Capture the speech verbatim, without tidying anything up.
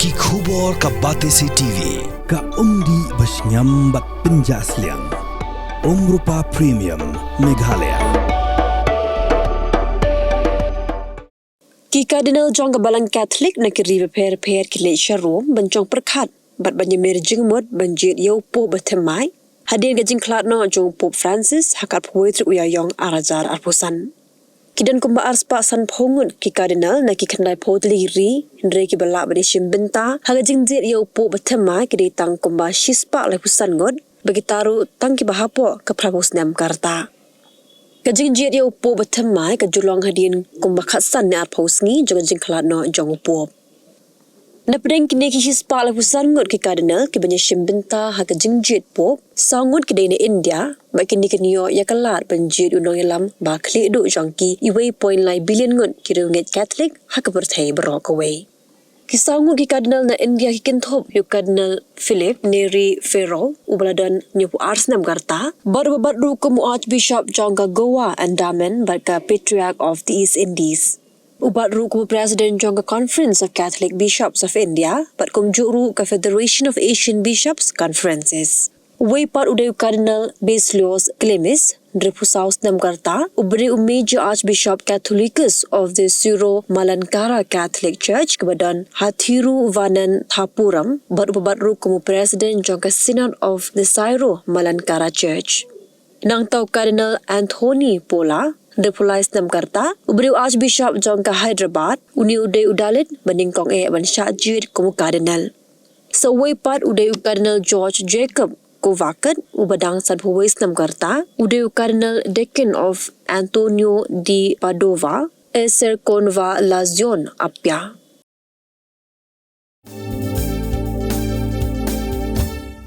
Ki khubor ka Batesi T V, ka umdih bashngiam bad pynjah sliang. Umrupa Premium, Meghalaya. Ki Cardinal jong ka Balang Catholic na ki ri bapher bapher ki leit sha Rome ban jong pyrkhat bad ban ïamir jingmut ban jied ïa u Pope ba thymmai, hadien ka jingkhlad noh jong u Pope Francis ha ka arphew wei tarik u Ïaïong ar hajar arphew san. Ki don kumba arspah sanphew ngut ki Cardinal na ki khyndai phew tylli ki ri, hynrei kiba lah ban ïashim bynta ha ka jingjied ïa u Pope ba thymmai ki dei tang kumba shispah laiphew san ngut, bad kita ruh tang kiba hapoh ka phraphew snem ka rta. Ka jingjied ïa u Pope ba thymmai ka ju long hadien kumba khatsan ne arphew sngi jong ka jingkhlad noh jong u Pope. Napdeng kine ki shispah laiphew san ngut ki Cardinal kiba ïashim bynta ha ka jingjied Pope, saw ngut ki dei na India, bad kine kin ïoh ïa ka lad ban jied u nongïalam ba khlieh duh jong ki uwei point lai billion ngut ki riewngeit Catholic ha ka pyrthei baroh kawei. Ki saw ngut ki Cardinal na India ki kynthup ïa u Cardinal Philip Neri Ferro, uba la don hynñiewphew ar snem ka rta, bad uba bat ruh kum u Archbishop jong ka Goa Andaman bad ka Patriarch of the East Indies. U bat ruh kum u President jong ka Conference of Catholic Bishops of India, bad kumjuh ruh ka Federation of Asian Bishops Conferences. Uwei pat u dei u Cardinal Basilios Klimis, hynriewphew saw snem ka rta, uba dei u Major Archbishop Catholicus of the Syro-Malankara Catholic Church, kaba don ha Thiruvananthapuram, bad uba bat ruh kum u President jong ka Synod of the Syro-Malankara Church. Nangta u Cardinal Anthony Pola, hynriewphew lai snem ka rta, uba dei u Archbishop jong ka Hyderabad, une u dei u Dalit ba nyngkong eh ban shah jied kum u Cardinal. Sa uwei pat u dei u Cardinal George Jacob Kovacut, uba dang sanphew wei snem ka rta, u dei u Cardinal Deacon of Antonio di Padova, e Cerconvallazione, Appia.